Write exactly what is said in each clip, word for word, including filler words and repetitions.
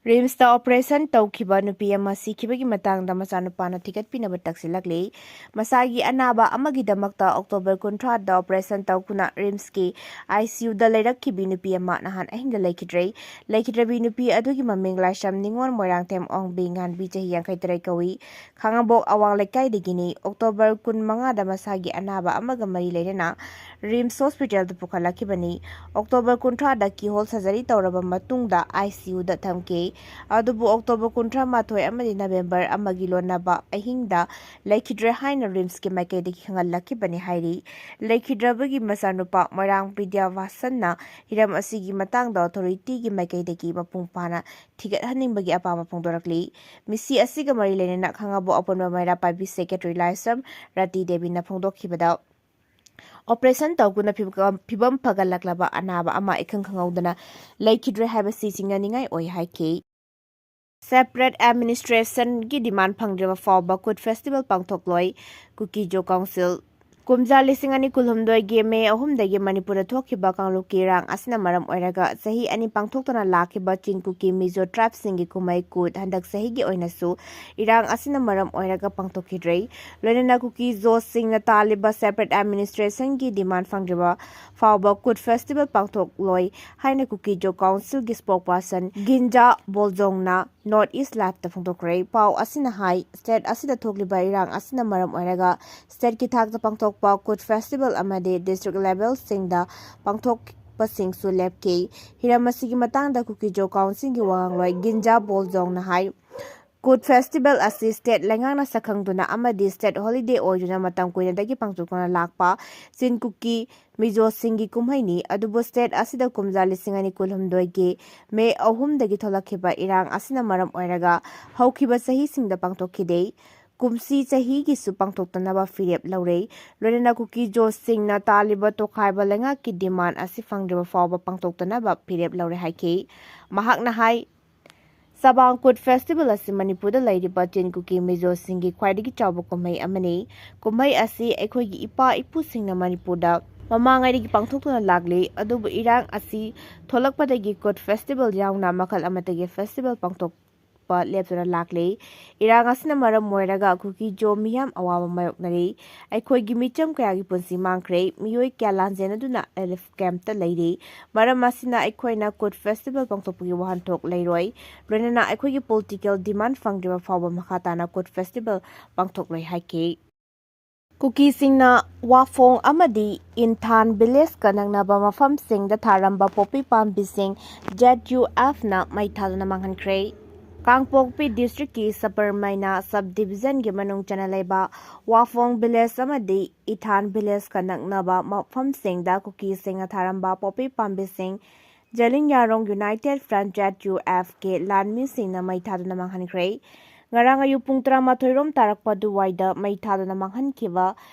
ꯔꯤꯝꯁꯇ ꯑꯣꯄꯔꯦꯁꯟ ꯇꯧꯈꯤꯕ ꯅꯨꯄꯤ ꯑꯃ ꯁꯤꯈꯤꯕꯒꯤ ꯃꯇꯥꯡꯗ ꯃꯆꯥꯅꯨꯄꯥꯅ ꯊꯤꯒꯠꯄꯤꯅꯕ ꯇꯛꯁꯤꯜꯂꯛꯂꯤ꯫ ꯃꯁꯥꯒꯤ ꯑꯅꯥꯕ ꯑꯃꯒꯤꯗꯃꯛꯇ ꯑꯣꯛꯇꯣꯕꯔ ꯀꯨꯟꯊ꯭ꯔꯥꯗ ꯑꯣꯄꯔꯦꯁꯟ ꯇꯧꯗꯨꯅ ꯔꯤꯝꯁꯀꯤ ꯑꯥꯏ ꯁꯤ ꯌꯨꯗ ꯂꯩꯔꯛꯈꯤꯕꯤ ꯅꯨꯄꯤ ꯑꯃ ꯅꯍꯥꯟ ꯑꯍꯤꯡꯗ ꯂꯩꯈꯤꯗ꯭ꯔꯦ꯫ ꯂꯩꯈꯤꯗ꯭ꯔꯕꯤ ꯅꯨꯄꯤ ꯑꯗꯨꯒꯤ ꯃꯃꯤꯡ ꯂꯥꯏꯁ꯭ꯔꯝ ꯅꯤꯉꯣꯜ ꯃꯣꯏꯔꯥꯡꯊꯦꯝ ꯑꯣꯡꯕꯤ ꯉꯥꯟꯕꯤ, ꯆꯍꯤ ꯌꯥꯡꯈꯩ ꯇꯔꯦꯠ ꯀꯧꯏ꯫ ꯈꯥꯉꯕꯣꯛ ꯑꯋꯥꯡ ꯂꯩꯀꯥꯏꯗꯒꯤꯅꯤ꯫ ꯑꯣꯛꯇꯣꯕꯔ ꯀꯨꯟꯃꯉꯥꯗ ꯃꯁꯥꯒꯤ ꯑꯅꯥꯕ ꯑꯃꯒ ꯃꯔꯤ ꯂꯩꯅꯅ ꯔꯤꯝꯁ ꯍꯣꯁꯄꯤꯇꯥꯜꯗ ꯄꯨꯈꯠꯂꯛꯈꯤꯕꯅꯤ꯫ ꯑꯣꯛꯇꯣꯕꯔ ꯀꯨꯟꯊ꯭ꯔꯥꯗ ꯀꯤꯍꯣꯜ ꯁꯔꯖꯔꯤ ꯇꯧꯔꯕ ꯃꯇꯨꯡꯗ ꯑꯥꯏ ꯁꯤ ꯌꯨꯗ ꯊꯝꯈꯤ꯫ ꯑꯗꯨꯕꯨ ꯑꯣꯛꯇꯣꯕꯔ ꯀꯨꯟꯊ꯭ꯔꯥ ꯃꯥꯊꯣꯏ ꯑꯃꯗꯤ ꯅꯕꯦꯝꯕꯔ ꯑꯃꯒꯤ ꯂꯣꯟꯅꯕ ꯑꯍꯤꯡꯗ ꯂꯩꯈꯤꯗ꯭ꯔꯦ ꯍꯥꯏꯅ ꯔꯤꯝꯁꯀꯤ ꯃꯥꯏꯀꯩꯗꯒꯤ ꯈꯪꯍꯜꯂꯛꯈꯤꯕꯅꯤ ꯍꯥꯏꯔꯤ꯫ ꯂꯩꯈꯤꯗ꯭ꯔꯕꯒꯤ ꯃꯆꯥꯅꯨꯄꯥ ꯃꯣꯏꯔꯥꯡ ꯕꯤꯗ꯭ꯌꯥ ꯚꯥꯁꯟꯅ ꯍꯤꯔꯝ ꯑꯁꯤꯒꯤ ꯃꯇꯥꯡꯗ ꯑꯣꯊꯣꯔꯤꯇꯤꯒꯤ ꯃꯥꯏꯀꯩꯗꯒꯤ ꯃꯄꯨꯡ ꯐꯥꯅ ꯊꯤꯒꯠꯍꯟꯅꯤꯡꯕꯒꯤ ꯑꯄꯥꯝꯕ ꯐꯣꯡꯗꯣꯔꯛꯂꯤ꯫ ꯃꯤꯁꯤ ꯑꯁꯤꯒ ꯃꯔꯤ ꯂꯩꯅꯅ ꯈꯥꯉꯕꯣꯛ ꯑꯄꯨꯟꯕ ꯃꯩꯔꯥ ꯄꯥꯏꯕꯤ ꯁꯦꯀ꯭ꯔꯦꯇꯔꯤ ꯂꯥꯏꯁ꯭ꯔꯝ ꯔꯇꯤ ꯗꯦꯕꯤꯅ ꯐꯣꯡꯗꯣꯛꯈꯤꯕꯗ, ꯑꯣꯄꯔꯦꯁꯟ ꯇꯧꯗꯨꯅ ꯐꯤꯕꯝ ꯐꯤꯕꯝ ꯐꯒꯠꯂꯛꯂꯕ ꯑꯅꯥꯕ ꯑꯃ ꯏꯈꯪ ꯈꯪꯍꯧꯗꯅ ꯂꯩꯈꯤꯗ꯭ꯔꯦ ꯍꯥꯏꯕꯁꯤ ꯆꯤꯡꯅꯅꯤꯡꯉꯥꯏ ꯑꯣꯏ ꯍꯥꯏꯈꯤ꯫ ꯁꯦꯄꯔꯦꯠ ꯑꯦꯗꯃꯤꯅꯤꯁꯇ꯭ꯔꯦꯁꯟꯒꯤ ꯗꯤꯃꯥꯟ ꯐꯪꯗ꯭ꯔꯤꯕ ꯐꯥꯎꯕ ꯀꯨꯠ ꯐꯦꯁꯇꯤꯚꯦꯜ ꯄꯥꯡꯊꯣꯛꯂꯣꯏ ꯀꯨꯀꯤ ꯖꯣ ꯀꯥꯎꯟꯁꯤꯜ꯫ ꯀꯨꯝꯖꯥ ꯂꯤꯁꯤꯡ ꯑꯅꯤ ꯀꯨꯟꯍꯨꯝꯗꯣꯏꯒꯤ ꯃꯦ ꯑꯍꯨꯝꯗꯒꯤ ꯃꯅꯤꯄꯨꯔꯗ ꯊꯣꯛꯈꯤꯕ ꯀꯥꯡꯂꯨꯞꯀꯤ ꯏꯔꯥꯡ ꯑꯁꯤꯅ ꯃꯔꯝ ꯑꯣꯏꯔꯒ ꯆꯍꯤ ꯑꯅꯤ ꯄꯥꯡꯊꯣꯛꯇꯨꯅ ꯂꯥꯛꯈꯤꯕ ꯆꯤꯡ ꯀꯨꯀꯤ ꯃꯤꯖꯣ ꯇ꯭ꯔꯥꯏꯕꯁꯤꯡꯒꯤ ꯀꯨꯝꯍꯩ ꯀꯨꯠ ꯍꯟꯗꯛ ꯆꯍꯤꯒꯤ ꯑꯣꯏꯅꯁꯨ ꯏꯔꯥꯡ ꯑꯁꯤꯅ ꯃꯔꯝ ꯑꯣꯏꯔꯒ ꯄꯥꯡꯊꯣꯛꯈꯤꯗ꯭ꯔꯦ꯫ ꯂꯣꯏꯅꯅ ꯀꯨꯀꯤ ꯖꯣꯁꯤꯡꯅ ꯇꯥꯜꯂꯤꯕ ꯁꯦꯄꯔꯦꯠ ꯑꯦꯗꯃꯤꯅꯤꯁꯇ꯭ꯔꯦꯁꯟꯒꯤ ꯗꯤꯃꯥꯟ ꯐꯪꯗ꯭ꯔꯤꯕ ꯐꯥꯎꯕ ꯀꯨꯠ ꯐꯦꯁꯇꯤꯚꯦꯜ ꯄꯥꯡꯊꯣꯛꯂꯣꯏ ꯍꯥꯏꯅ ꯀꯨꯀꯤ ꯖꯣ ꯀꯥꯎꯟꯁꯤꯜꯒꯤ ꯁ꯭ꯄꯣꯛꯄꯔꯁꯟ ꯒꯤꯟꯖꯥ ꯕꯣꯜꯖꯣꯡꯅ ꯅꯣꯔꯠ ꯏꯁ ꯂꯥꯏꯚꯇ ꯐꯣꯡꯗꯣꯛꯈ꯭ꯔꯦ꯫ ꯄꯥꯎ ꯑꯁꯤꯅ ꯍꯥꯏ, ꯁ꯭ꯇꯦꯠ ꯑꯁꯤꯗ ꯊꯣꯛꯂꯤꯕ ꯏꯔꯥꯡ ꯑꯁꯤꯅ ꯃꯔꯝ ꯑꯣꯏꯔꯒ ꯁ꯭ꯇꯦꯠꯀꯤ ꯊꯥꯛꯇ ꯄꯥꯡꯊꯣꯛꯄ ꯀꯨꯠ ꯐꯦꯁꯇꯤꯚꯦꯜ ꯑꯃꯗꯤ ꯗꯤꯁꯇ꯭ꯔꯤꯛ ꯂꯦꯚꯦꯜꯁꯤꯡꯗ ꯄꯥꯡꯊꯣꯛꯄꯁꯤꯡꯁꯨ ꯂꯦꯞꯈꯤ꯫ ꯍꯤꯔꯝ ꯑꯁꯤꯒꯤ ꯃꯇꯥꯡꯗ ꯀꯨꯀꯤ ꯖꯣ ꯀꯥꯎꯟꯁꯤꯜꯒꯤ ꯋꯥꯉꯥꯡꯂꯣꯏ ꯒꯤꯟꯖꯥ ꯕꯣꯜꯖꯣꯡꯅ ꯍꯥꯏ, ꯀꯨꯠ ꯐꯦꯁꯇꯤꯚꯦꯜ ꯑꯁꯤ ꯁ꯭ꯇꯦꯠ ꯂꯩꯉꯥꯛꯅ ꯁꯛꯈꯪꯗꯨꯅ ꯑꯃꯗꯤ ꯁ꯭ꯇꯦꯠ ꯍꯣꯂꯤꯗꯦ ꯑꯣꯏꯗꯨꯅ ꯃꯇꯝ ꯀꯨꯏꯅꯗꯒꯤ ꯄꯥꯡꯊꯣꯛꯇꯨꯅ ꯂꯥꯛꯄ ꯆꯤꯟ ꯀꯨꯀꯤ ꯃꯤꯖꯣꯁꯤꯡꯒꯤ ꯀꯨꯝꯍꯩꯅꯤ꯫ ꯑꯗꯨꯕꯨ ꯁ꯭ꯇꯦꯠ ꯑꯁꯤꯗ ꯀꯨꯝꯖꯥ ꯂꯤꯁꯤꯡ ꯑꯅꯤ ꯀꯨꯟꯍꯨꯝꯗꯣꯏꯒꯤ ꯃꯦ ꯑꯍꯨꯝꯗꯒꯤ ꯊꯣꯛꯂꯛꯈꯤꯕ ꯏꯔꯥꯡ ꯑꯁꯤꯅ ꯃꯔꯝ ꯑꯣꯏꯔꯒ ꯍꯧꯈꯤꯕ ꯆꯍꯤꯁꯤꯡꯗ ꯄꯥꯡꯊꯣꯛꯈꯤꯗꯦ꯫ ꯀꯨꯝꯁꯤ ꯆꯍꯤꯒꯤꯁꯨ ꯄꯥꯡꯊꯣꯛꯇꯅꯕ ꯐꯤꯔꯦꯞ ꯂꯧꯔꯦ꯫ ꯂꯣꯏꯅꯅ ꯀꯨꯀꯤ ꯖꯣꯁꯤꯡꯅ ꯇꯥꯜꯂꯤꯕ ꯇꯣꯈꯥꯏꯕ ꯂꯩꯉꯥꯛꯀꯤ ꯗꯤꯃꯥꯟ ꯑꯁꯤ ꯐꯪꯗ꯭ꯔꯤꯕ ꯐꯥꯎꯕ ꯄꯥꯡꯊꯣꯛꯇꯅꯕ ꯐꯤꯔꯦꯞ ꯂꯧꯔꯦ ꯍꯥꯏꯈꯤ꯫ ꯃꯍꯥꯛꯅ ꯍꯥꯏ, ꯆꯕꯥꯡ ꯀꯨꯠ ꯐꯦꯁꯇꯤꯚꯦꯜ ꯑꯁꯤ ꯃꯅꯤꯄꯨꯔꯗ ꯂꯩꯔꯤꯕ ꯆꯤꯟ ꯀꯨꯀꯤ ꯃꯤꯖꯣꯁꯤꯡꯒꯤ ꯈ꯭ꯋꯥꯏꯗꯒꯤ ꯆꯥꯎꯕ ꯀꯨꯝꯍꯩ ꯑꯃꯅꯤ꯫ ꯀꯨꯝꯍꯩ ꯑꯁꯤ ꯑꯩꯈꯣꯏꯒꯤ ꯏꯄꯥ ꯏꯄꯨꯁꯤꯡꯅ ꯃꯅꯤꯄꯨꯔꯗ ꯃꯃꯥꯡꯉꯩꯗꯒꯤ ꯄꯥꯡꯊꯣꯛꯇꯨꯅ ꯂꯥꯛꯂꯤ꯫ ꯑꯗꯨꯕꯨ ꯏꯔꯥꯡ ꯑꯁꯤ ꯊꯣꯛꯂꯛꯄꯗꯒꯤ ꯀꯨꯠ ꯐꯦꯁꯇꯤꯚꯦꯜ ꯌꯥꯎꯅ ꯃꯈꯜ ꯑꯃꯠꯇꯒꯤ ꯐꯦꯁꯇꯤꯚꯦꯜ ꯄꯥꯡꯊꯣꯛꯄ ꯂꯦꯞꯇꯨꯅ ꯂꯥꯛꯂꯤ꯫ ꯏꯔꯥꯡ ꯑꯁꯤꯅ ꯃꯔꯝ ꯑꯣꯏꯔꯒ ꯀꯨꯀꯤ ꯖꯣ ꯃꯤꯌꯥꯝ ꯑꯋꯥꯕ ꯃꯥꯌꯣꯛꯅꯔꯤ꯫ ꯑꯩꯈꯣꯏꯒꯤ ꯃꯤꯆꯝ ꯀꯌꯥꯒꯤ ꯄꯨꯟꯁꯤ ꯃꯥꯡꯈ꯭ꯔꯦ꯫ ꯃꯤꯑꯣꯏ ꯀꯌꯥ ꯂꯥꯟꯖꯦꯟꯅꯗꯨꯅ ꯔꯤꯂꯤꯐ ꯀꯦꯝꯞꯇ ꯂꯩꯔꯤ꯫ ꯃꯔꯝ ꯑꯁꯤꯅ ꯑꯩꯈꯣꯏꯅ ꯀꯨꯠ ꯐꯦꯁꯇꯤꯚꯦꯜ ꯄꯥꯡꯊꯣꯛꯄꯒꯤ ꯋꯥꯍꯟꯊꯣꯛ ꯂꯩꯔꯣꯏ꯫ ꯂꯣꯏꯅꯅ ꯑꯩꯈꯣꯏꯒꯤ ꯄꯣꯂꯤꯇꯤꯀꯦꯜ ꯗꯤꯃꯥꯟ ꯐꯪꯗ꯭ꯔꯤꯕ ꯐꯥꯎꯕ ꯃꯈꯥ ꯇꯥꯅ ꯀꯨꯠ ꯐꯦꯁꯇꯤꯚꯦꯜ ꯄꯥꯡꯊꯣꯛꯂꯣꯏ ꯍꯥꯏꯈꯤ꯫ ꯀꯨꯀꯤꯁꯤꯡꯅ ꯋꯥꯐꯣꯡ ꯑꯃꯗꯤ ꯏꯟꯊꯥꯟ ꯚꯤꯂꯦꯖꯀ ꯅꯛꯅꯕ ꯃꯐꯝꯁꯤꯡꯗ ꯊꯥꯔꯝꯕ ꯄꯣꯄꯤ ꯄꯥꯝꯕꯤꯁꯤꯡ ꯖꯦꯠ ꯌꯨ ꯑꯦꯐꯅ ꯃꯩ ꯊꯥꯗꯨꯅ ꯃꯥꯡꯍꯟꯈ꯭ꯔꯦ꯫ ꯀꯥꯡꯄꯣꯛꯄꯤ ꯗꯤꯁꯇ꯭ꯔꯤꯛꯀꯤ ꯁꯕꯔꯃꯩꯅꯥ ꯁꯕ ꯗꯤꯕꯤꯖꯟꯒꯤ ꯃꯅꯨꯡ ꯆꯟꯅ ꯂꯩꯕ ꯋꯥꯐꯣꯡ ꯚꯤꯂꯦꯖ ꯑꯃꯗꯤ ꯏꯊꯥꯟ ꯚꯤꯂꯦꯖꯀ ꯅꯛꯅꯕ ꯃꯐꯝꯁꯤꯡꯗ ꯀꯨꯀꯤꯁꯤꯡꯅ ꯊꯥꯔꯝꯕ ꯄꯣꯄꯤ ꯄꯥꯝꯕꯤꯁꯤꯡ Zeliangrong united front Z U F ꯀꯤ ꯂꯥꯟꯃꯤꯁꯤꯡꯅ ꯃꯩ ꯊꯥꯗꯨꯅ ꯃꯥꯡꯍꯟꯈ꯭ꯔꯦ꯫ ꯉꯔꯥꯡ ꯑꯌꯨꯛ ꯄꯨꯡ ꯇꯔꯥꯃꯥꯊꯣꯏ ꯔꯣꯝ ꯇꯥꯔꯛꯄ ꯑꯗꯨꯋꯥꯏꯗ ꯃꯩ ꯊꯥꯗꯨꯅ ꯃꯥꯡꯍꯟꯈꯤꯕ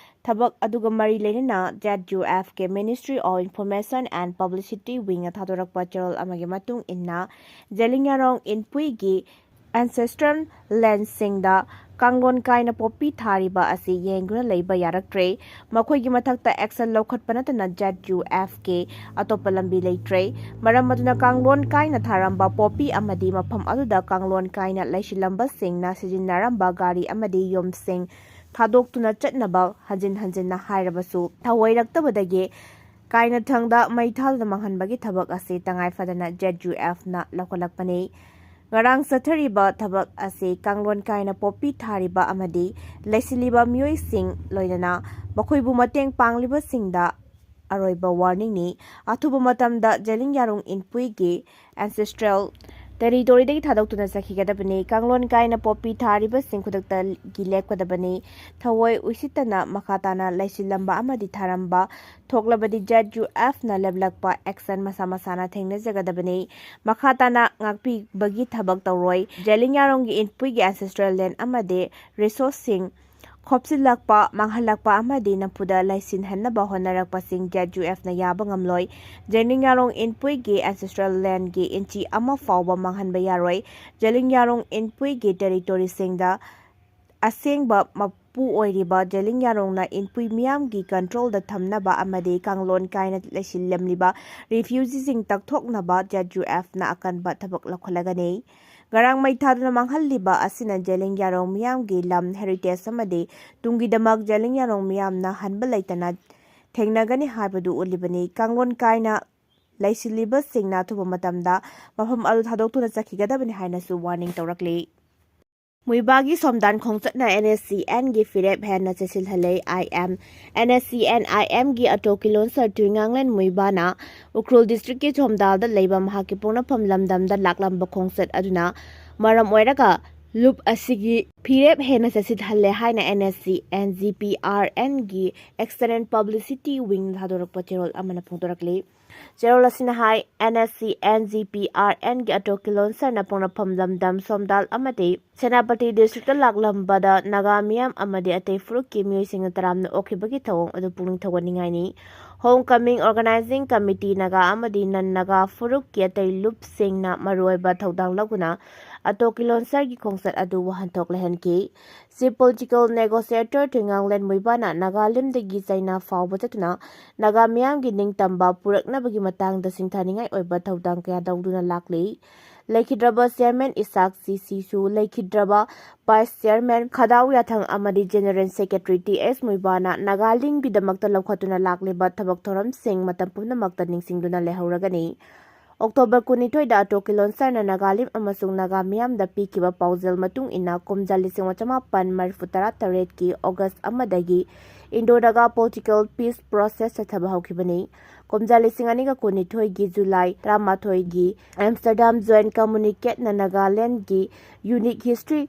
ꯊꯕꯛ ꯑꯗꯨꯒ ꯃꯔꯤ ꯂꯩꯅꯅ ꯖꯦꯠ ꯌꯨ ꯑꯦꯐ ꯀꯤ Ministry of Information and Publicity Wing ꯅ ꯊꯥꯗꯣꯔꯛꯄ ꯆꯦꯔꯣꯜ ꯑꯃꯒꯤ ꯃꯇꯨꯡ ꯏꯟꯅ, ꯖꯦꯂꯤꯡꯌꯥꯔꯣꯡ ꯏꯟꯄꯨꯏꯒꯤ ancestral land ꯁꯤꯡꯗ ꯀꯥꯡꯂꯣꯟ ꯀꯥꯏꯅ ꯄꯣꯄꯤ ꯊꯥꯔꯤꯕ ꯑꯁꯤ ꯌꯦꯡꯗꯨꯅ ꯂꯩꯕ ꯌꯥꯔꯛꯇ꯭ꯔꯦ꯫ ꯃꯈꯣꯏꯒꯤ ꯃꯊꯛꯇ action ꯂꯧꯈꯠꯄ ꯅꯠꯇꯅ ꯖꯦꯠ ꯌꯨ ꯑꯦꯐ ꯀꯤ ꯑꯇꯣꯞꯄ ꯂꯝꯕꯤ ꯂꯩꯇ꯭ꯔꯦ꯫ ꯃꯔꯝ ꯑꯗꯨꯅ ꯀꯥꯡꯂꯣꯟ ꯀꯥꯏꯅ ꯊꯥꯔꯝꯕ ꯄꯣꯄꯤ ꯑꯃꯗꯤ ꯃꯐꯝ ꯑꯗꯨꯗ ꯀꯥꯡꯂꯣꯟ ꯀꯥꯏꯅ ꯂꯩꯁꯤꯜꯂꯝꯕꯁꯤꯡꯅ ꯁꯤꯖꯤꯟꯅꯔꯝꯕ ꯒꯥꯔꯤ ꯑꯃꯗꯤ ꯌꯨꯝꯁꯤꯡ ꯊꯥꯗꯣꯛꯇꯨꯅ ꯆꯠꯅꯕ ꯍꯟꯖꯤꯟ ꯍꯟꯖꯤꯟꯅ ꯍꯥꯏꯔꯕꯁꯨ ꯊꯧꯑꯣꯏꯔꯛꯇꯕꯗꯒꯤ ꯀꯥꯏꯅꯊꯪꯗ ꯃꯩ ꯊꯥꯗꯨꯅ ꯃꯥꯡꯍꯟꯕꯒꯤ ꯊꯕꯛ ꯑꯁꯤ ꯇꯉꯥꯏ ꯐꯗꯅ ꯖꯦꯠ ꯌꯨ ꯑꯦꯐꯅ ꯂꯧꯈꯠꯂꯛꯄꯅꯤ꯫ ꯉꯔꯥꯡ ꯆꯠꯊꯔꯤꯕ ꯊꯕꯛ ꯑꯁꯤ ꯀꯥꯡꯂꯣꯟ ꯀꯥꯏꯅ ꯄꯣꯄꯤ ꯊꯥꯔꯤꯕ ꯑꯃꯗꯤ ꯂꯩꯁꯤꯜꯂꯤꯕ ꯃꯤꯑꯣꯏꯁꯤꯡ, ꯂꯣꯏꯅꯅ ꯃꯈꯣꯏꯕꯨ ꯃꯇꯦꯡ ꯄꯥꯡꯂꯤꯕꯁꯤꯡꯗ ꯑꯔꯣꯏꯕ ꯋꯥꯔꯅꯤꯡꯅꯤ꯫ ꯑꯊꯨꯕ ꯃꯇꯝꯗ ꯖꯦꯂꯤꯡꯌꯥꯔꯣꯡ ꯏꯟꯄꯨꯏꯒꯤ ancestral territory ꯗꯒꯤ ꯊꯥꯗꯣꯛꯇꯨꯅ ꯆꯠꯈꯤꯒꯗꯕꯅꯤ꯫ ꯀꯥꯡꯂꯣꯟ ꯀꯥꯏꯅ ꯄꯣꯄꯤ ꯊꯥꯔꯤꯕꯁꯤꯡ ꯈꯨꯗꯛꯇꯒꯤ ꯂꯦꯞꯀꯗꯕꯅꯤ꯫ ꯊꯑꯣꯏ ꯎꯏꯁꯤꯠꯇꯅ ꯃꯈꯥ ꯇꯥꯅ ꯂꯩꯁꯤꯜꯂꯝꯕ ꯑꯃꯗꯤ ꯊꯥꯔꯝꯕ ꯊꯣꯛꯂꯕꯗꯤ ꯖꯦꯠ ꯌꯨ ꯑꯦꯐꯅ ꯂꯦꯞꯂꯛꯄ action ꯃꯁꯥ ꯃꯁꯥꯅ ꯊꯦꯡꯅꯖꯒꯗꯕꯅꯤ꯫ ꯃꯈꯥ ꯇꯥꯅ ꯉꯥꯛꯄꯤꯕꯒꯤ ꯊꯕꯛ ꯇꯧꯔꯣꯏ꯫ ꯖꯦꯂꯤꯡꯌꯥꯔꯣꯡꯒꯤ ꯏꯟꯄꯨꯏꯒꯤ ancestral land ꯑꯃꯗꯤ resource ꯁꯤꯡ ꯈꯣꯞꯆꯤꯜꯂꯛꯄ, ꯃꯥꯡꯍꯜꯂꯛꯄ ꯑꯃꯗꯤ ꯅꯝꯐꯨꯗ ꯂꯩꯁꯤꯟꯍꯟꯅꯕ ꯍꯣꯠꯅꯔꯛꯄꯁꯤꯡ ꯖꯦꯠ ꯌꯨ ꯑꯦꯐꯅ ꯌꯥꯕ ꯉꯝꯂꯣꯏ꯫ ꯖꯦꯂꯤꯡꯌꯥꯔꯣꯡ ꯏꯟꯄꯨꯏꯒꯤ ancestral land ꯒꯤ ꯏꯟꯆꯤ ꯑꯃ ꯐꯥꯎꯕ ꯃꯥꯡꯍꯟꯕ ꯌꯥꯔꯣꯏ꯫ ꯖꯦꯂꯤꯡꯌꯥꯔꯣꯡ ꯏꯟꯄꯨꯏꯒꯤ territory ꯁꯤꯡꯗ ꯑꯁꯦꯡꯕ ꯃ-, ꯃꯄꯨ ꯑꯣꯏꯔꯤꯕ ꯖꯦꯂꯤꯡꯌꯥꯔꯣꯡꯅ ꯏꯟꯄꯨꯏ ꯃꯤꯌꯥꯝꯒꯤ ꯀꯟꯇ꯭ꯔꯣꯜꯗ ꯊꯝꯅꯕ ꯑꯃꯗꯤ ꯀꯥꯡꯂꯣꯟ ꯀꯥꯏꯅ ꯂꯩꯁꯤꯜꯂꯝꯂꯤꯕ ꯔꯤꯐ꯭ꯌꯨꯖꯤꯁꯤꯡ ꯇꯛꯊꯣꯛꯅꯕ ꯖꯦꯠ ꯌꯨ ꯑꯦꯐꯅ ꯑꯀꯟꯕ ꯊꯕꯛ ꯂꯧꯈꯠꯂꯒꯅꯤ꯫ ꯉꯔꯥꯡ ꯃꯩ ꯊꯥꯗꯨꯅ ꯃꯥꯡꯍꯜꯂꯤꯕ ꯑꯁꯤꯅ ꯖꯦꯂꯤꯡꯌꯥꯔꯣꯡ ꯃꯤꯌꯥꯝꯒꯤ ꯂꯝ ꯍꯦꯔꯤꯇꯦꯖ ꯑꯃꯗꯤ ꯇꯨꯡꯒꯤꯗꯃꯛ ꯖꯦꯂꯤꯡꯌꯥꯔꯣꯡ ꯃꯤꯌꯥꯝꯅ ꯍꯟꯕ ꯂꯩꯇꯅ ꯊꯦꯡꯅꯒꯅꯤ ꯍꯥꯏꯕꯗꯨ ꯎꯠꯂꯤꯕꯅꯤ꯫ ꯀꯥꯡꯂꯣꯟ ꯀꯥꯏꯅ ꯂꯩꯁꯤꯜꯂꯤꯕꯁꯤꯡꯅ ꯑꯊꯨꯕ ꯃꯇꯝꯗ ꯃꯐꯝ ꯑꯗꯨ ꯊꯥꯗꯣꯛꯇꯨꯅ ꯆꯠꯈꯤꯒꯗꯕꯅꯤ ꯍꯥꯏꯅꯁꯨ ꯋꯥꯔꯅꯤꯡ ꯇꯧꯔꯛꯂꯤ꯫ ꯃꯨꯏꯕꯥꯒꯤ ꯁꯣꯝꯗꯥꯟ ꯈꯣꯡꯆꯠꯅ ꯑꯦꯟ ꯑꯦꯁ ꯁꯤ ꯑꯦꯟꯒꯤ ꯐꯤꯔꯦꯞ ꯍꯦꯟꯅ ꯆꯦꯠꯁꯤꯜꯍꯜꯂꯦ꯫ ꯑꯥꯏ M N S C and ꯑꯥꯏ ꯑꯦꯝꯒꯤ ꯑꯇꯣ ꯀꯤꯂꯣꯟꯁꯔ ꯇꯨꯏꯉꯥꯡꯂꯦꯟ ꯃꯨꯏꯕꯥꯅ ꯎꯈ꯭ꯔꯨꯜ ꯗꯤꯁꯇ꯭ꯔꯤꯛꯀꯤ ꯁꯣꯝꯗꯥꯜꯗ ꯂꯩꯕ ꯃꯍꯥꯛꯀꯤ ꯄꯣꯛꯅꯐꯝ ꯂꯝꯗꯝꯗ ꯂꯥꯛꯂꯝꯕ ꯈꯣꯡꯆꯠ ꯑꯗꯨꯅ ꯃꯔꯝ ꯑꯣꯏꯔꯒ ꯂꯨꯞ ꯑꯁꯤꯒꯤ ꯐꯤꯔꯦꯞ ꯍꯦꯟꯅ ꯆꯦꯠꯁꯤꯜꯍꯜꯂꯦ ꯍꯥꯏꯅ N S C N G P R ꯑꯦꯟꯒꯤ ꯑꯦꯛꯁꯇꯔꯅꯦꯜ ꯄꯕ꯭ꯂꯤꯁꯤꯇꯤ ꯋꯤꯡꯅ ꯊꯥꯗꯣꯔꯛꯄ ꯆꯦꯔꯣꯜ ꯑꯃꯅ ꯐꯣꯡꯗꯣꯔꯛꯂꯤ꯫ ꯆꯦꯔꯣꯜ ꯑꯁꯤꯅ ꯍꯥꯏ, N S C N G P R ꯑꯦꯟꯒꯤ ꯑꯇꯣ ꯀꯤꯂꯣꯟꯁꯔꯅ ꯄꯣꯛꯅꯐꯝ ꯂꯝꯗꯝ ꯁꯣꯝꯗꯥꯜ ꯑꯃꯗꯤ ꯁꯦꯅꯥꯄꯇꯤ ꯗꯤꯁꯇ꯭ꯔꯤꯛꯇ ꯂꯥꯛꯂꯝꯕꯗ ꯅꯥꯒꯥ ꯃꯤꯌꯥꯝ ꯑꯃꯗꯤ ꯑꯇꯩ ꯐꯨꯔꯨꯞꯀꯤ ꯃꯤꯑꯣꯏꯁꯤꯡꯅ ꯇꯔꯥꯝꯅ ꯑꯣꯛꯈꯤꯕꯒꯤ ꯊꯧꯑꯣꯡ ꯑꯗꯨ ꯄꯨꯛꯅꯤꯡ ꯊꯧꯒꯠꯅꯤꯡꯉꯥꯏꯅꯤ꯫ ꯍꯣꯝ ꯀꯃꯤꯡ ꯑꯣꯔꯒꯅꯥꯏꯖꯤꯡ ꯀꯃꯤꯇꯤ ꯅꯥꯒꯥ ꯑꯃꯗꯤ ꯅꯟ ꯅꯥꯒꯥ ꯐꯨꯔꯨꯞꯀꯤ ꯑꯇꯩ ꯂꯨꯞꯁꯤꯡꯅ ꯃꯔꯨꯑꯣꯏꯕ ꯊꯧꯗꯥꯡ ꯂꯧꯗꯨꯅ ꯑꯇꯣ ꯀꯤꯂꯣꯟꯁꯔꯒꯤ ꯈꯣꯡꯆꯠ ꯑꯗꯨ ꯋꯥꯍꯟꯊꯣꯛ ꯂꯩꯍꯟꯈꯤ꯫ ꯆꯤꯐ ꯄꯣꯂꯤꯇꯤꯀꯦꯜ ꯅꯦꯒꯣꯁꯤꯌꯦꯇꯔ ꯇꯨꯏꯉꯥꯡꯂꯦꯟ ꯃꯨꯏꯕꯥꯅ ꯅꯥꯒꯥꯂꯦꯟꯗꯒꯤ ꯆꯩꯅꯥ ꯐꯥꯎꯕ ꯆꯠꯇꯨꯅ ꯅꯥꯒꯥ ꯃꯤꯌꯥꯝꯒꯤ ꯅꯤꯡꯇꯝꯕ ꯄꯨꯔꯛꯅꯕꯒꯤ ꯃꯇꯥꯡꯗ ꯁꯤꯡꯊꯥꯅꯤꯡꯉꯥꯏ ꯑꯣꯏꯕ ꯊꯧꯗꯥꯡ ꯀꯌꯥ ꯂꯧꯗꯨꯅ ꯂꯥꯛꯂꯤ꯫ ꯂꯩꯈꯤꯗ꯭ꯔꯕ ꯆꯤꯌꯔꯃꯦꯟ ꯏꯁꯥꯛ ꯁꯤꯁꯤꯁꯨ, ꯂꯩꯈꯤꯗ꯭ꯔꯕ ꯚꯥꯏꯁ ꯆꯤꯌꯔꯃꯦꯟ ꯈꯥꯗꯥꯎ ꯌꯥꯊꯪ ꯑꯃꯗꯤ ꯖꯦꯅꯔꯦꯜ ꯁꯦꯀ꯭ꯔꯦꯇꯔꯤ ꯇꯤ ꯑꯦꯁ ꯃꯨꯏꯕꯥꯅ ꯅꯥꯒꯥꯂꯦꯟꯒꯤꯗꯃꯛꯇ ꯂꯧꯈꯠꯇꯨꯅ ꯂꯥꯛꯂꯤꯕ ꯊꯕꯛ ꯊꯧꯔꯝꯁꯤꯡ ꯃꯇꯝ ꯄꯨꯝꯅꯃꯛꯇ ꯅꯤꯡꯁꯤꯡꯗꯨꯅ ꯂꯩꯍꯧꯔꯒꯅꯤ꯫ ꯑꯣꯛꯇꯣꯕꯔ ꯀꯨꯟꯅꯤꯊꯣꯏꯗ ꯑꯇꯣ ꯀꯤꯂꯣꯟꯁꯔꯅ ꯅꯥꯒꯥꯂꯦꯟ ꯑꯃꯁꯨꯡ ꯅꯥꯒꯥ ꯃꯤꯌꯥꯝꯗ ꯄꯤꯈꯤꯕ ꯄꯥꯎꯖꯦꯜ ꯃꯇꯨꯡ ꯏꯟꯅ ꯀꯨꯝꯖꯥ ꯂꯤꯁꯤꯡ ꯑꯃ ꯆꯃꯥꯄꯟ ꯃꯔꯤꯐꯨ ꯇꯔꯥ ꯇꯔꯦꯠꯀꯤ ꯑꯣꯒꯁ ꯑꯃꯗꯒꯤ Indo Naga political peace process ꯆꯠꯊꯕ ꯍꯧꯈꯤꯕꯅꯤ꯫ ꯀꯨꯝꯖꯥ ꯂꯤꯁꯤꯡ ꯑꯅꯤꯒ ꯀꯨꯟꯅꯤꯊꯣꯏꯒꯤ ꯖꯨꯂꯥꯏ ꯇꯔꯥꯃꯥꯊꯣꯏꯒꯤ ꯑꯦꯝꯁꯇꯔꯗꯥꯝ ꯖꯣꯏꯟ ꯀꯝꯃꯨꯅꯤꯀꯦꯠꯅ ꯅꯥꯒꯥꯂꯦꯟꯒꯤ ꯌꯨꯅꯤꯛ ꯍꯤꯁꯇ꯭ꯔꯤ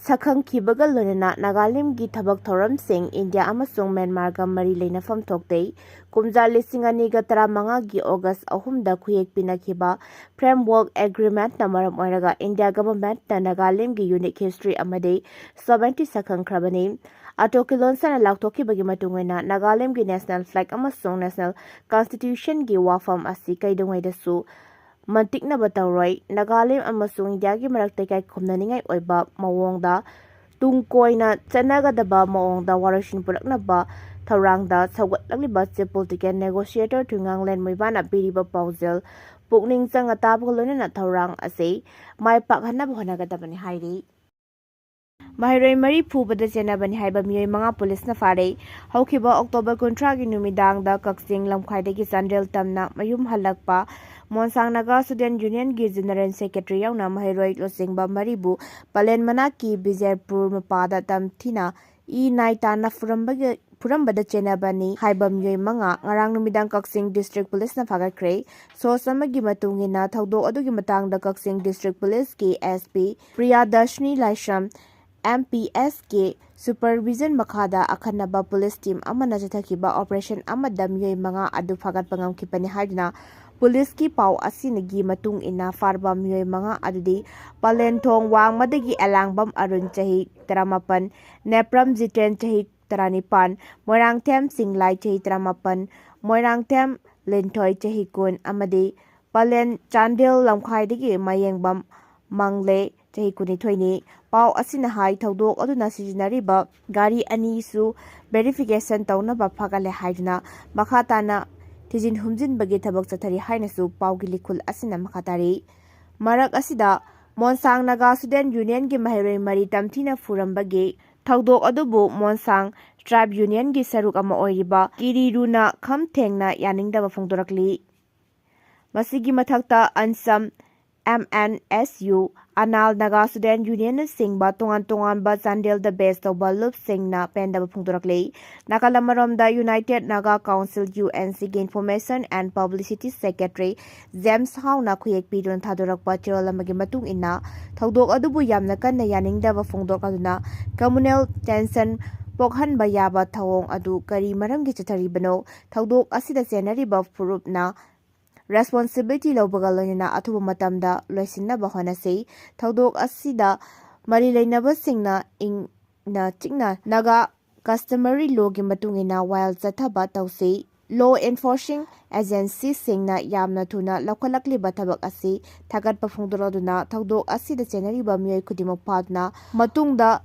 ꯁꯛꯈꯪꯈꯤꯕꯒ ꯂꯣꯏꯅꯅ ꯅꯥꯒꯥꯂꯦꯟꯒꯤ ꯊꯕꯛ ꯊꯧꯔꯝꯁꯤꯡ ꯏꯟꯗꯤꯌꯥ ꯑꯃꯁꯨꯡ ꯃ꯭ꯌꯥꯟꯃꯥꯔꯒ ꯃꯔꯤ ꯂꯩꯅꯐꯝ ꯊꯣꯛꯇꯦ꯫ ꯀꯨꯝꯖꯥ ꯂꯤꯁꯤꯡ ꯑꯅꯤꯒ ꯇꯔꯥꯃꯉꯥꯒꯤ ꯑꯣꯒꯁ ꯑꯍꯨꯝꯗ ꯈꯨꯌꯦꯛ ꯄꯤꯅꯈꯤꯕ ꯐ꯭ꯔꯦꯝꯋꯔꯛ ꯑꯦꯒ꯭ꯔꯤꯃꯦꯟꯠꯅ ꯃꯔꯝ ꯑꯣꯏꯔꯒ ꯏꯟꯗꯤꯌꯥ ꯒꯚꯔꯟꯃꯦꯟꯠꯅ ꯅꯥꯒꯥꯂꯦꯟꯒꯤ ꯌꯨꯅꯤꯛ ꯍꯤꯁꯇ꯭ꯔꯤ ꯑꯃꯗꯤ ꯁꯣꯚꯔꯦꯟꯇꯤ ꯁꯛꯈꯪꯈ꯭ꯔꯕꯅꯤ꯫ ꯑꯇꯣ ꯀꯤꯂꯣꯟꯁꯔꯅ ꯂꯥꯎꯊꯣꯛꯈꯤꯕꯒꯤ ꯃꯇꯨꯡ ꯑꯣꯏꯅ ꯅꯥꯒꯥꯂꯦꯟꯒꯤ ꯅꯦꯁꯅꯦꯜ ꯐ꯭ꯂꯦꯒ ꯑꯃꯁꯨꯡ ꯅꯦꯁꯅꯦꯜ ꯀꯟꯁꯇꯤꯇ꯭ꯌꯨꯁꯟꯒꯤ ꯋꯥꯐꯝ ꯑꯁꯤ ꯀꯩꯗꯧꯉꯩꯗꯁꯨ ꯃꯟꯇꯤꯛꯅꯕ ꯇꯧꯔꯣꯏ꯫ ꯅꯥꯒꯥꯂꯦꯟ ꯑꯃꯁꯨꯡ ꯏꯟꯗꯤꯌꯥꯒꯤ ꯃꯔꯛꯇ ꯏꯀꯥꯏ ꯈꯨꯝꯅꯅꯤꯡꯉꯥꯏ ꯑꯣꯏꯕ ꯃꯑꯣꯡꯗ ꯇꯨꯡ ꯀꯣꯏꯅ ꯆꯠꯅꯒꯗꯕ ꯃꯑꯣꯡꯗ ꯋꯥꯔꯣꯏꯁꯤꯟ ꯄꯨꯔꯛꯅꯕ ꯊꯧꯔꯥꯡꯗ ꯁꯧꯒꯠꯂꯛꯂꯤꯕ ꯆꯦ political negotiator ꯊꯣꯏꯉꯥꯡꯂꯦꯟ ꯃꯣꯏꯕꯥꯅ ꯄꯤꯔꯤꯕ ꯄꯥꯎꯖꯦꯜ ꯄꯨꯛꯅꯤꯡ ꯆꯪꯅ ꯇꯥꯕꯒ ꯂꯣꯏꯅꯅ ꯊꯧꯔꯥꯡ ꯑꯁꯤ ꯃꯥꯏ ꯄꯥꯛꯍꯟꯅꯕ ꯍꯣꯠꯅꯒꯗꯕꯅꯤ ꯍꯥꯏꯔꯤ꯫ ꯃꯍꯩꯔꯣꯏ ꯃꯔꯤ ꯐꯨꯕꯗ ꯆꯦꯟꯅꯕꯅꯤ ꯍꯥꯏꯕ ꯃꯤꯑꯣꯏ ꯃꯉꯥ ꯄꯨꯂꯤꯁꯅ ꯐꯥꯔꯦ꯫ ꯍꯧꯈꯤꯕ ꯑꯣꯛꯇꯣꯕꯔ ꯀꯨꯟꯊ꯭ꯔꯥꯒꯤ ꯅꯨꯃꯤꯗꯥꯡꯗ ꯀꯛꯆꯤꯡ ꯂꯝꯈꯥꯏꯗꯒꯤ ꯆꯥꯟꯗꯦꯜ ꯇꯝꯅ ꯃꯌꯨꯝ ꯍꯜꯂꯛꯄ ꯃꯣꯟꯁꯥꯡ ꯅꯥꯒꯥ ꯁ꯭ꯇꯨꯗꯦꯟꯠ ꯌꯨꯅꯤꯌꯟꯒꯤ ꯖꯦꯅꯔꯦꯜ ꯁꯦꯀ꯭ꯔꯦꯇꯔꯤ ꯌꯥꯎꯅ ꯃꯍꯩꯔꯣꯏ ꯂꯨꯆꯤꯡꯕ ꯃꯔꯤꯕꯨ ꯄꯂꯦꯟ ꯃꯅꯥꯛꯀꯤ ꯕꯤꯖꯦꯄꯨꯔ ꯃꯄꯥꯗ ꯇꯝꯊꯤꯅ ꯏ ꯅꯥꯏ ꯇꯥꯅ ꯐꯨꯔꯝꯕꯒꯤ, ꯐꯨꯔꯝꯕꯗ ꯆꯦꯟꯅꯕꯅꯤ ꯍꯥꯏꯕ ꯃꯤꯑꯣꯏ ꯃꯉꯥ ꯉꯔꯥꯡ ꯅꯨꯃꯤꯗꯥꯡ ꯀꯛꯆꯤꯡ ꯗꯤꯁꯇ꯭ꯔꯤꯛ ꯄꯨꯂꯤꯁꯅ ꯐꯥꯒꯠꯈ꯭ꯔꯦ꯫ ꯁꯣꯔꯁ ꯑꯃꯒꯤ ꯃꯇꯨꯡ ꯏꯟꯅ, ꯊꯧꯗꯣꯛ ꯑꯗꯨꯒꯤ ꯃꯇꯥꯡꯗ ꯀꯛꯆꯤꯡ ꯗꯤꯁꯇ꯭ꯔꯤꯛ ꯄꯨꯂꯤꯁꯀꯤ ꯑꯦꯁ ꯄꯤ ꯄ꯭ꯔꯤꯌꯥꯗꯔꯁꯤꯅꯤ ꯂꯥꯏꯁ꯭ꯔꯝ, ꯑꯦꯝ ꯄꯤ ꯑꯦꯁ ꯀꯤ supervision ꯃꯈꯥꯗ ꯑꯈꯟꯅꯕ ꯄꯨꯂꯤꯁ ꯇꯤꯝ ꯑꯃꯅ ꯆꯠꯊꯈꯤꯕ ꯑꯣꯄꯔꯦꯁꯟ ꯑꯃꯗ ꯃꯤꯑꯣꯏ ꯃꯉꯥ ꯑꯗꯨ ꯐꯥꯒꯠꯄ ꯉꯝꯈꯤꯕꯅꯤ ꯍꯥꯏꯗꯨꯅ ꯄꯨꯂꯤꯁꯀꯤ ꯄꯥꯎ ꯑꯁꯤꯒꯤ ꯃꯇꯨꯡ ꯏꯟꯅ ꯐꯥꯔꯕ ꯃꯤꯑꯣꯏ ꯃꯉꯥ ꯑꯗꯨꯗꯤ ꯄꯂꯦꯟꯊꯣꯡ ꯋꯥꯡꯃꯗꯒꯤ ꯑꯦꯂꯥꯡꯕꯝ ꯑꯔꯨꯟ, ꯆꯍꯤ ꯇꯔꯥꯃꯥꯄꯟ, ꯅꯦꯄ꯭ꯔꯝ ꯖꯤꯇꯦꯟ, ꯆꯍꯤ ꯇꯔꯥꯅꯤꯄꯥꯟ, ꯃꯣꯏꯔꯥꯡꯊꯦꯝ ꯆꯤꯡꯂꯥꯏ, ꯆꯍꯤ ꯇꯔꯥꯃꯥꯄꯟ, ꯃꯣꯏꯔꯥꯡꯊꯦꯝ ꯂꯤꯟꯊꯣꯏ, ꯆꯍꯤ ꯀꯨꯟ, ꯑꯃꯗꯤ ꯄꯂꯦꯟ ꯆꯥꯟꯗꯦꯜ ꯂꯝꯈꯥꯏꯗꯒꯤ ꯃꯌꯦꯡꯕꯝ ꯃꯪꯂꯦ, ꯆꯍꯤ ꯀꯨꯟꯅꯤꯊꯣꯏꯅꯤ꯫ ꯄꯥꯎ ꯑꯁꯤꯅ ꯍꯥꯏ, ꯊꯧꯗꯣꯛ ꯑꯗꯨꯅ ꯁꯤꯖꯤꯟꯅꯔꯤꯕ ꯒꯥꯔꯤ ꯑꯅꯤꯁꯨ verification ꯇꯧꯅꯕ ꯐꯥꯒꯠꯂꯦ ꯍꯥꯏꯗꯨꯅ ꯃꯈꯥ ꯇꯥꯅ ꯊꯤꯖꯤꯟ ꯍꯨꯝꯖꯤꯟꯕꯒꯤ ꯊꯕꯛ ꯆꯠꯊꯔꯤ ꯍꯥꯏꯅꯁꯨ ꯄꯥꯎꯒꯤ ꯂꯤꯈꯨꯜ ꯑꯁꯤꯅ ꯃꯈꯥ ꯇꯥꯔꯤ꯫ ꯃꯔꯛ ꯑꯁꯤꯗ, ꯃꯣꯟꯁꯥꯡ ꯅꯥꯒꯥ ꯁ꯭ꯇꯨꯗꯦꯟꯠ ꯌꯨꯅꯤꯌꯟꯒꯤ ꯃꯍꯩꯔꯣꯏ ꯃꯔꯤ ꯇꯝꯊꯤꯅ ꯐꯨꯔꯝꯕꯒꯤ ꯊꯧꯗꯣꯛ ꯑꯗꯨꯕꯨ ꯃꯣꯟꯁꯥꯡ ꯇ꯭ꯔꯥꯏꯕ ꯌꯨꯅꯤꯌꯟꯒꯤ ꯁꯔꯨꯛ ꯑꯃ ꯑꯣꯏꯔꯤꯕ ꯀꯤꯔꯤꯔꯨꯅ ꯈꯝ ꯊꯦꯡꯅ ꯌꯥꯅꯤꯡꯗꯕ ꯐꯣꯡꯗꯣꯔꯛꯂꯤ꯫ ꯃꯁꯤꯒꯤ ꯃꯊꯛꯇ, ANSAM, M N S U, Anal Naga student ꯌꯨꯅꯤꯌꯟꯅꯆꯤꯡꯕ ꯇꯣꯉꯥꯟ ꯇꯣꯉꯥꯟꯕ ꯆꯥꯟꯗꯦꯜꯗ ꯕꯦꯖ ꯇꯧꯕ ꯂꯨꯞꯁꯤꯡꯅ ꯄꯦꯟꯗꯕ ꯐꯣꯡꯗꯣꯔꯛꯂꯤ꯫ ꯅꯥꯀꯜ ꯑꯃꯔꯣꯝꯗ, united Naga council, U N ꯁꯤꯒꯤ Information and Publicity Secretary James ꯍꯥꯎꯅ ꯈꯨꯌꯦꯛ ꯄꯤꯗꯨꯅ ꯊꯥꯗꯣꯔꯛꯄ ꯆꯦꯔꯣꯜ ꯑꯃꯒꯤ ꯃꯇꯨꯡ ꯏꯟꯅ, ꯊꯧꯗꯣꯛ ꯑꯗꯨꯕꯨ ꯌꯥꯝꯅ ꯀꯟꯅ ꯌꯥꯅꯤꯡꯗꯕ ꯐꯣꯡꯗꯣꯛꯂꯗꯨꯅ communal tension ꯄꯣꯛꯍꯟꯕ ꯌꯥꯕ ꯊꯧꯑꯣꯡ ꯑꯗꯨ ꯀꯔꯤ ꯃꯔꯝꯒꯤ ꯆꯠꯊꯔꯤꯕꯅꯣ? ꯊꯧꯗꯣꯛ ꯑꯁꯤꯗ ꯆꯦꯟꯅꯔꯤꯕ ꯐꯨꯔꯨꯞꯅ responsibility ꯂꯧꯕꯒ ꯂꯣꯏꯅꯅ ꯑꯊꯨꯕ ꯃꯇꯝꯗ ꯂꯣꯏꯁꯤꯟꯅꯕ ꯍꯣꯠꯅꯁꯤ꯫ ꯊꯧꯗꯣꯛ ꯑꯁꯤꯗ ꯃꯔꯤ ꯂꯩꯅꯕꯁꯤꯡꯅ ꯏꯪꯅ ꯆꯤꯛꯅ ꯅꯥꯒꯥ customary lawꯒꯤ ꯃꯇꯨꯡ ꯏꯟꯅ ꯋꯥꯌꯦꯜ ꯆꯠꯊꯕ ꯇꯧꯁꯤ꯫ Law enforcing agencyꯁꯤꯡꯅ ꯌꯥꯝꯅ ꯊꯨꯅ ꯂꯧꯈꯠꯂꯛꯂꯤꯕ ꯊꯕꯛ ꯑꯁꯤ ꯊꯥꯒꯠꯄ ꯐꯣꯡꯗꯣꯔꯛꯗꯨꯅ, ꯊꯧꯗꯣꯛ ꯑꯁꯤꯗ ꯆꯦꯟꯅꯔꯤꯕ ꯃꯤꯑꯣꯏ ꯈꯨꯗꯤꯡꯃꯛ ꯐꯥꯗꯨꯅ ꯃꯇꯨꯡꯗ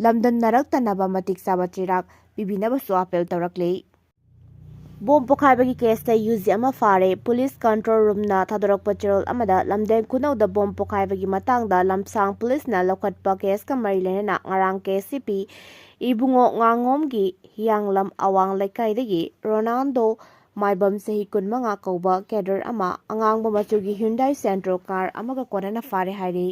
ꯂꯝꯗꯝꯅꯔꯛꯇꯅꯕ ꯃꯇꯤꯛ ꯆꯥꯕ ꯆꯩꯔꯥꯛ ꯄꯤꯕꯤꯅꯕꯁꯨ ꯑꯥꯄꯤꯜ ꯇꯧꯔꯛꯂꯤ꯫ ꯕꯣꯝ ꯄꯣꯈꯥꯏꯕꯒꯤ ꯀꯦꯁꯇ ꯌꯨ ꯖꯤ ꯑꯃ ꯐꯥꯔꯦ꯫ ꯄꯨꯂꯤꯁ ꯀꯟꯇ꯭ꯔꯣꯜ ꯔꯨꯝꯅ ꯊꯥꯗꯣꯔꯛꯄ ꯆꯦꯔꯣꯜ ꯑꯃꯗ ꯂꯝꯗꯦꯡ ꯈꯨꯅꯧꯗ ꯕꯣꯝ ꯄꯣꯈꯥꯏꯕꯒꯤ ꯃꯇꯥꯡꯗ ꯂꯝꯁꯥꯡ ꯄꯨꯂꯤꯁꯅ ꯂꯧꯈꯠꯄ ꯀꯦꯁꯀ ꯃꯔꯤ ꯂꯩꯅꯅ ꯉꯔꯥꯡ ꯀꯦ ꯁꯤ ꯄꯤ ꯏꯕꯨꯡꯉꯣ ꯉꯥꯉꯣꯝꯒꯤ ꯍꯤꯌꯥꯡꯂꯝ ꯑꯋꯥꯡ ꯂꯩꯀꯥꯏꯗꯒꯤ ꯔꯣꯅꯥꯜꯗꯣ ꯃꯥꯏꯕꯝ ꯆꯍꯤ ꯀꯨꯟꯃꯉꯥ ꯀꯧꯕ ꯀꯦꯗꯔ ꯑꯃ ꯑꯉꯥꯡꯕ ꯃꯆꯨꯒꯤ ꯍ꯭ꯌꯨꯟꯗꯥꯏ ꯁꯦꯟꯇ꯭ꯔꯣ ꯀꯥꯔ ꯑꯃꯒ ꯀꯣꯟꯅꯅ ꯐꯥꯔꯦ ꯍꯥꯏꯔꯤ꯫